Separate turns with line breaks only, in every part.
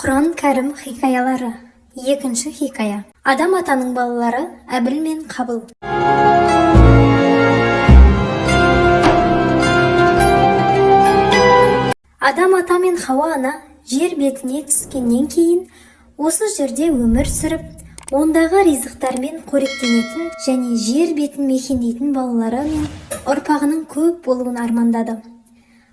Құран Кәрім хикаялары. Екінші хикая. Адам атаның балалары Әбіл мен Қабыл. Адам ата мен Хауа ана жер бетіне түскеннен кейін осы жерде өмір сүріп, ондағы ризықтармен қоректенетін және жер бетін мекендейтін балалары мен ұрпағының көп болуын армандады.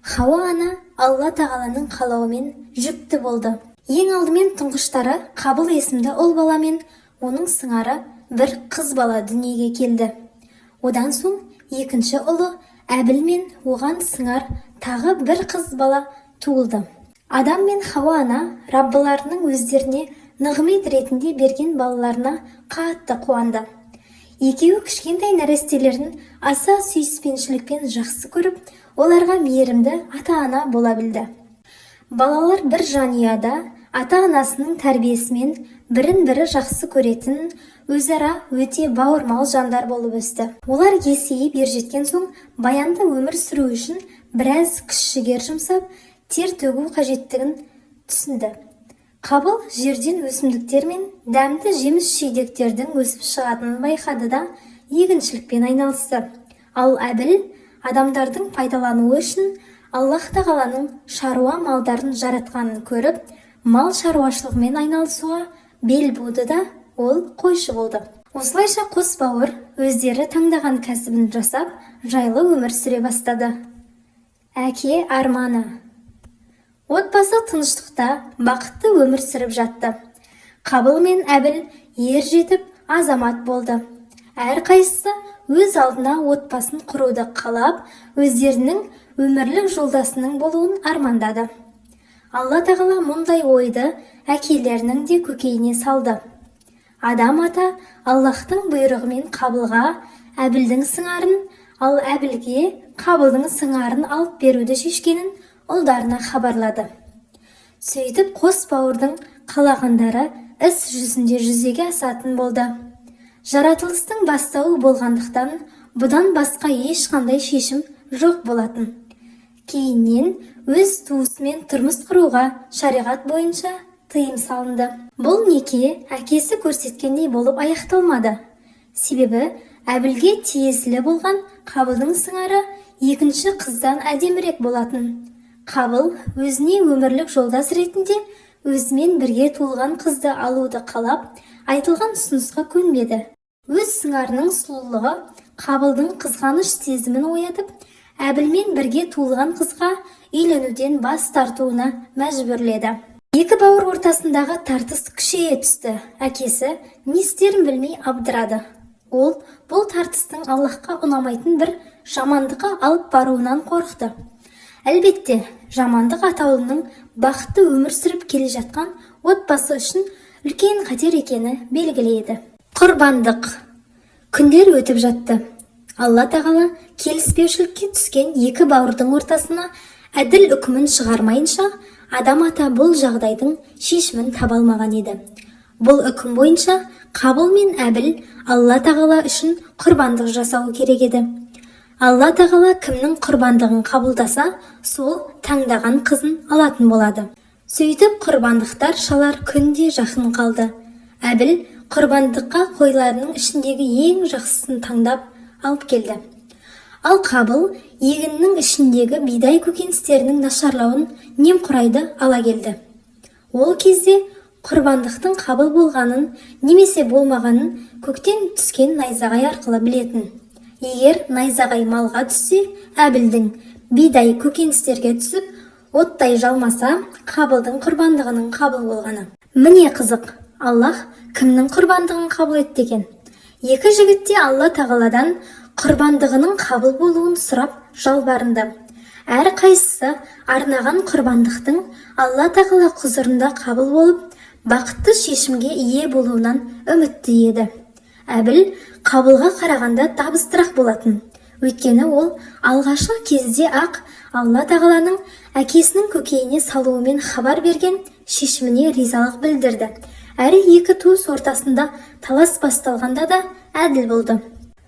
Хауа ана Алла тағаланың қалауымен жүкті болды. Ең алдымен тұңғыштары Қабыл есімді ұл бала мен оның сыңары бір қыз бала дүниеге келді. Одан соң екінші ұлы Әбіл мен оған сыңар тағы бір қыз бала туылды. Адам мен Хауа ана Раббыларының өздеріне нығмет ретінде берген балаларына қатты қуанды. Екеуі кішкентай нәрестелерін аса сүйіспеншілікпен жақсы көріп, оларға мейірімді ата-ана бола білді. Балалар бір жанұяда ата-анасының тәрбиесімен бірін-бірі жақсы көретін, өзара өте бауырмал жандар болып өсті. Олар есейіп ержеткен соң баянды өмір сүру үшін біраз күш-жігер жұмсап, тер төгу қажеттігін түсінді. Қабыл жерден өсімдіктер мен дәмді жеміс-жидектердің өсіп шығатынын байқады да егіншілікпен айналысты. Ал Әбіл адамдардың пайдалануы үшін Аллаһ тағаланың шаруа малдарын жаратқанын көріп, мал шаруашылығымен айналысуға бел буды да, ол қойшы болды. Осылайша қос бауыр өздері таңдаған кәсібін жасап, жайлы өмір сүре бастады. Әке арманы. Отбасы тыныштықта бақытты өмір сүріп жатты. Қабыл мен Әбіл ер жетіп азамат болды. Әрқайсысы өз алдына отбасын құруды қалап, өздерінің өмірлік жолдасының болуын армандады. Алла тағала мұндай ойды әкелерінің де көкейіне салды. Адам ата Аллаһтың бұйрығымен Қабылға Әбілдің сыңарын, ал Әбілге Қабылдың сыңарын алып беруді шешкенін ұлдарына хабарлады. Сөйтіп қос бауырдың қалағандары іс жүзінде жүзеге асатын болды. Жаратылыстың бастауы болғандықтан бұдан басқа ешқандай шешім жоқ болатын. Кейіннен өз туысымен тұрмыс құруға шариғат бойынша тыйым салынды. Бұл неке әкесі көрсеткендей болып аяқталмады. Себебі Әбілге тиесілі болған Қабылдың сыңары екінші қыздан әдемірек болатын. Қабыл өзіне өмірлік жолдас ретінде өзімен бірге туылған қызды алуды қалап, айтылған ұсынысқа көнбеді. Өз сыңарының сұлулығы Қабылдың қызғаныш сезімін оятып, Әбілмен бірге туылған қызға үйленуден бас тартуына мәжбүрледі. Екі бауыр ортасындағы тартыс күшейе түсті. Әкесі не істерін білмей абдырады. Ол бұл тартыстың Аллаһқа ұнамайтын бір жамандыққа алып баруынан қорықты. Әлбетте, жамандық атаулының бақытты өмір сүріп келе жатқан отбасы үшін үлкен қатер екені белгілі еді. Құрбандық. Күндер өтіп жатты. Алла тағала келіспеушілікке түскен екі бауырдың ортасына әділ үкімін шығармайынша Адам ата бұл жағдайдың шешімін таба алмаған еді. Бұл үкім бойынша Қабыл мен Әбіл Алла тағала үшін құрбандық жасауы керек еді. Алла тағала кімнің құрбандығын қабылдаса, сол таңдаған қызын алатын болады. Сөйтіп құрбандықтар шалар күнде жақын қалды. Әбіл құрбандыққа қойларының ішіндегі ең жақсысын таңдап алып келді. Ал Қабыл егіннің ішіндегі бидай көкөністерінің нашарлауын немқұрайды ала келді. Ол кезде құрбандықтың қабыл болғанын немесе болмағанын көктен түскен найзағай арқылы білетін. Егер найзағай малға түссе, Әбілдің, бидай көкөністерге түсіп, оттай жалмаса, Қабылдың құрбандығының қабыл болғаны. Міне қызық, Аллаһ кімнің құрбандығын қабыл етті екен? Екі жігіт те Алла тағаладан құрбандығының қабыл болуын сұрап жалбарынды. Әр қайсысы арнаған құрбандықтың Алла тағала құзырында қабыл болып, бақытты шешімге ие болуынан үмітті еді. Әбіл Қабылға қарағанда табыстырақ болатын. Өйткені ол алғашқы кезде ақ Алла тағаланың әкесінің көкейіне салуымен хабар берген шешіміне ризалық білдірді. Әрі екі туыс ортасында талас басталғанда да әділ болды.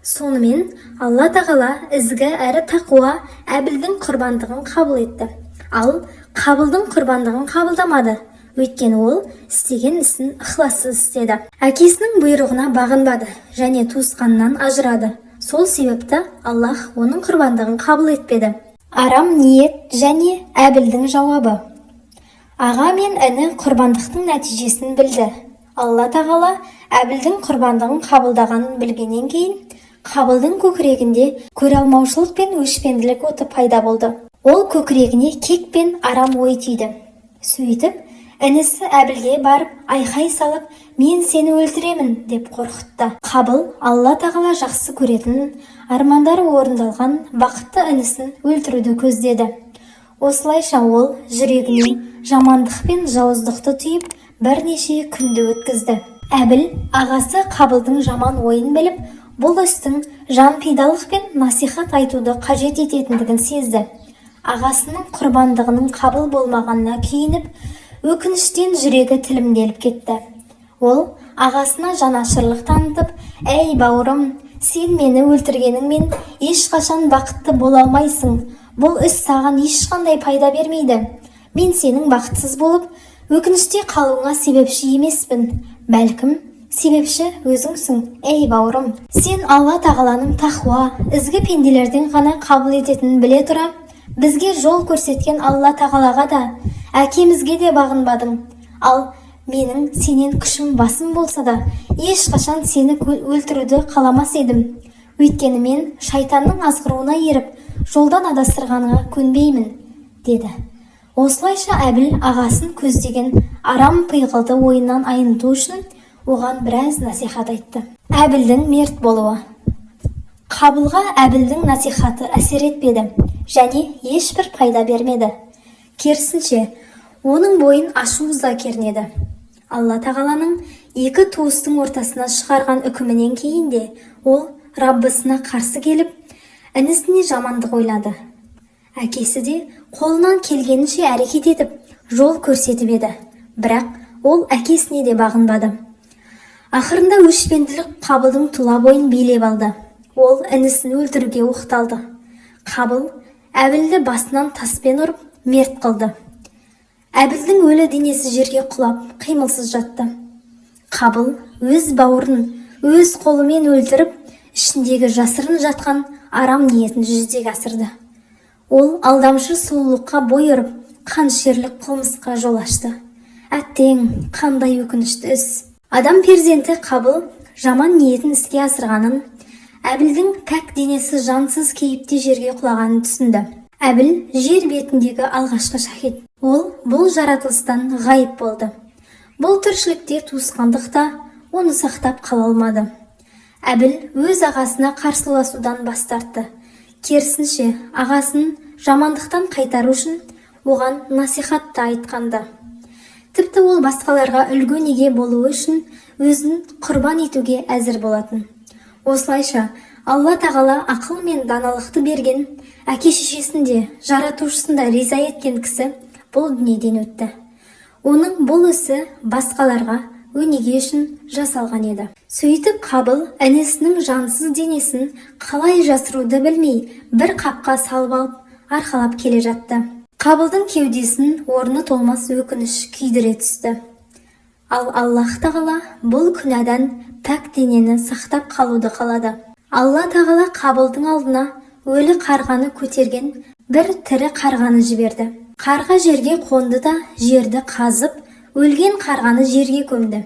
Сонымен Алла тағала ізгі әрі тақуа Әбілдің құрбандығын қабыл етті. Ал Қабылдың құрбандығын қабылдамады. Өйткені ол істеген ісін ықылассыз істеді. Әкесінің бұйрығына бағынбады және туысқанынан ажырады. Сол себепті Аллаһ оның құрбандығын қабыл етпеді. Арам ниет және Әбілдің жауабы. Аға мен іні құрбандықтың нәтижесін білді. Алла Тағала Әбілдің құрбандығын қабылдағанын білгеннен кейін, Қабылдың көкірегінде көре алмаушылық пен өшпенділік оты пайда болды. Ол көкірегіне кек пен арам ой түйді. Сөйтіп, інісі Әбілге барып, айқай салып, «Мен сені өлтіремін», деп қорқытты. Қабыл Алла Тағала жақсы көретін, армандары орындалған бақытты інісін өлтіруді көздеді. Осылайша ол жүрегіне жамандық пен жауыздықты түйіп, бірнеше күнді өткізді. Әбіл ағасы Қабылдың жаман ойын біліп, бұл істің жанпидалық пен насихат айтуды қажет ететіндігін сезді. Ағасының құрбандығының қабыл болмағанына күйініп, өкініштен жүрегі тілімделіп кетті. Ол ағасына жанашырлық танытып, «Әй, бауырым, сен мені өлтіргеніңмен ешқашан бақытты бола алмайсың. Бұл іс саған ешқандай пайда бермейді. Мен сенің бақытсыз болып, өкініште қалуыңа себепші емеспін. Бәлкім, себепші өзіңсің, әй, бауырым. Сен Алла Тағаланың тақуа, ізгі пенделерден ғана қабыл ететінін біле тұра, бізге жол көрсеткен Алла Тағалаға да, әкемізге де бағынбадың. Ал менің сенен күшім басым болса да, ешқашан сені өлтіруді қаламас едім. Өйткені мен шайтанның азғыруына еріп, жолдан адастырғаныңа көнбеймін», – деді. Осылайша Әбіл ағасын көздеген арам пиғылды ойынан айныту үшін оған біраз насихат айтты. Әбілдің мерт болуы. Қабылға Әбілдің насихаты әсер етпеді және ешбір пайда бермеді. Керісінше, оның бойын ашу ыза кернеді. Алла Тағаланың екі туыстың ортасына шығарған үкімінен кейін де ол Раббысына қарсы келіп, інісіне жамандық ойлады. Әкесі де қолынан келгенінше әрекет етіп, жол көрсетіп еді. Бірақ ол әкесіне де бағынбады. Ақырында өшпенділік Қабылдың тұла бойын билеп алды. Ол інісін өлтіруге оқталды. Қабыл Әбілді басынан таспен ұрып, мерт қылды. Әбілдің өлі денесі жерге құлап, қимылсыз жатты. Қабыл өз бауырын өз қолымен өлтіріп, ішіндегі жасырын жатқан арам ниетін жүзеге асырды. Ол алдамшы сұлулыққа бой ұрып, қанішерлік қылмысқа жол ашты. Әттең, қандай өкінішті іс! Адам перзенті Қабыл жаман ниетін іске асырғанын, Әбілдің пәк денесі жансыз кейіпте жерге құлағанын түсінді. Әбіл жер бетіндегі алғашқы шахид. Ол бұл жаратылыстан ғайып болды. Бұл тіршілікте туысқандық та оны сақтап қала алмады. Әбіл өз ағасына қарсыласудан бас тартты. Керісінше, ағасын жамандықтан қайтару үшін оған насихат та айтқанды. Тіпті ол басқаларға үлгі өнеге болуы үшін өзін құрбан етуге әзір болатын. Осылайша, Алла Тағала ақыл мен даналықты берген, әке шешесін де, жаратушысын да риза еткен кісі бұл дүниеден өтті. Оның бұл ісі басқаларға өнеге үшін жасалған еді. Сөйтіп, Қабыл інісінің жансыз денесін қалай жасыруды білмей, бір қапқа салып алып, арқалап келе жатты. Қабылдың кеудесін орны толмас өкініш күйдіре түсті. Ал Аллаһ Тағала бұл күнәдан пәк денені сақтап қалуды қалады. Алла Тағала Қабылдың алдына өлі қарғаны көтерген бір тірі қарғаны жіберді. Қарға жерге қонды да, жерді қазып, өлген қарғаны жерге көмді.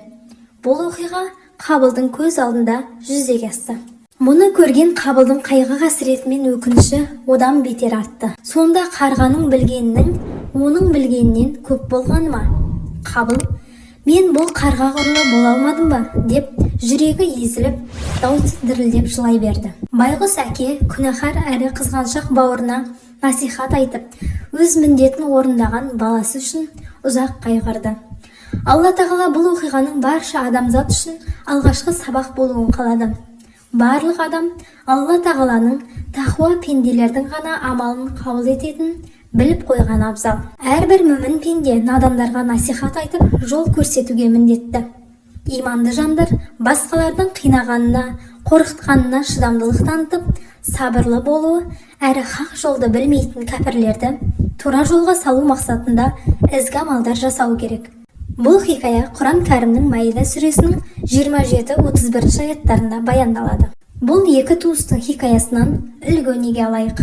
Бұл оқиға Қабылдың көз алдында жүзеге асты. Мұны көрген Қабылдың қайғы қасіреті мен өкініші одан бетер артты. Сонда қарғаның білгенінің оның білгенінен көп болғаны ма? Қабыл «Мен бұл қарға құрлы бола алмадым ба?» деп, жүрегі езіліп, даусы дірілдеп жылай берді. Байғұс әке күнәһар әрі қызғаншақ бауырына насихат айтып, өз міндетін орындаған баласы үшін ұзақ қайғырды. Алла Тағала бұл оқиғаның барша адамзат үшін алғашқы сабақ болуын қалады. Барлық адам Алла Тағаланың тақуа пенделердің ғана амалын қабыл ететінін біліп қойған абзал. Әрбір мүмін пенде надандарға насихат айтып, жол көрсетуге міндетті. Иманды жандар басқалардың қинағанына, қорқытқанына шыдамдылық танытып, сабырлы болуы әрі хақ жолды білмейтін кәпірлерді тура жолға салу мақсатында ізгі амалдар жасау керек. Бұл хикая Құран Кәрімнің Маида сүресінің 27-31 аяттарында баяндалады. Бұл екі туыстың хикаясынан үлгі өнеге алайық.